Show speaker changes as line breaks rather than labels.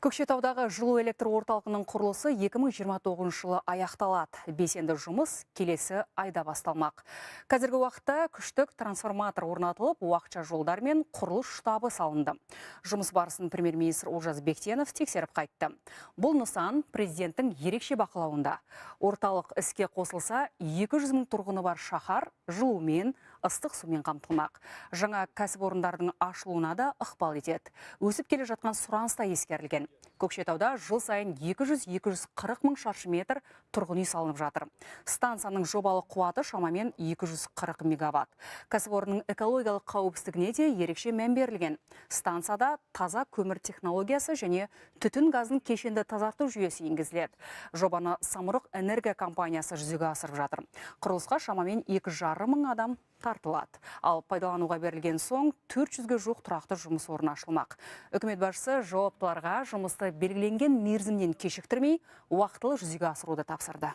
Көкшетаудағы жылу электр орталығының құрылысы 2029 жылы аяқталады. Белсенді жұмыс келесі айда басталмақ. Қазіргі уақытта күштік трансформатор орнатылып, уақытша жолдар мен құрылыс штабы салынды. Жұмыс барысын премьер-министр Олжас Бектенов тексеріп қайтты. Бұл нысан президенттің ерекше бақылауында. Орталық іске қосылса, 200 мың тұрғыны бар шаһар жылумен, ыстық сумен қамтылмақ. Жаңа кәсіпорындардың ашылуына да ықпал етеді. Өсіп келе жатқан сұраныс та ескерілген. Көкшетауда жыл сайын 200-240 мың шаршы метр тұрғын үй салынып жатыр. Станцияның жобалық қуаты шамамен 240 мегаватт. Кәсіпорынның экологиялық қауіпсіздігіне де ерекше мән берілген. Станцияда таза көмір технологиясы және түтін газын кешенді тазарту жүйесі енгізіледі. Жобаны Самұрық энергия компаниясы жүзеге асырып жатыр. Құрылысқа шамамен 2,5 мың адам тартылады. Ал пайдалануға берілген соң 400-ге жуық тұрақты жұмыс орны ашылмақ. Үкімет басшысы жауаптыларға жұмысты белгіленген мерзімнен кешіктірмей, уақытылы жүзеге асыруды тапсырды.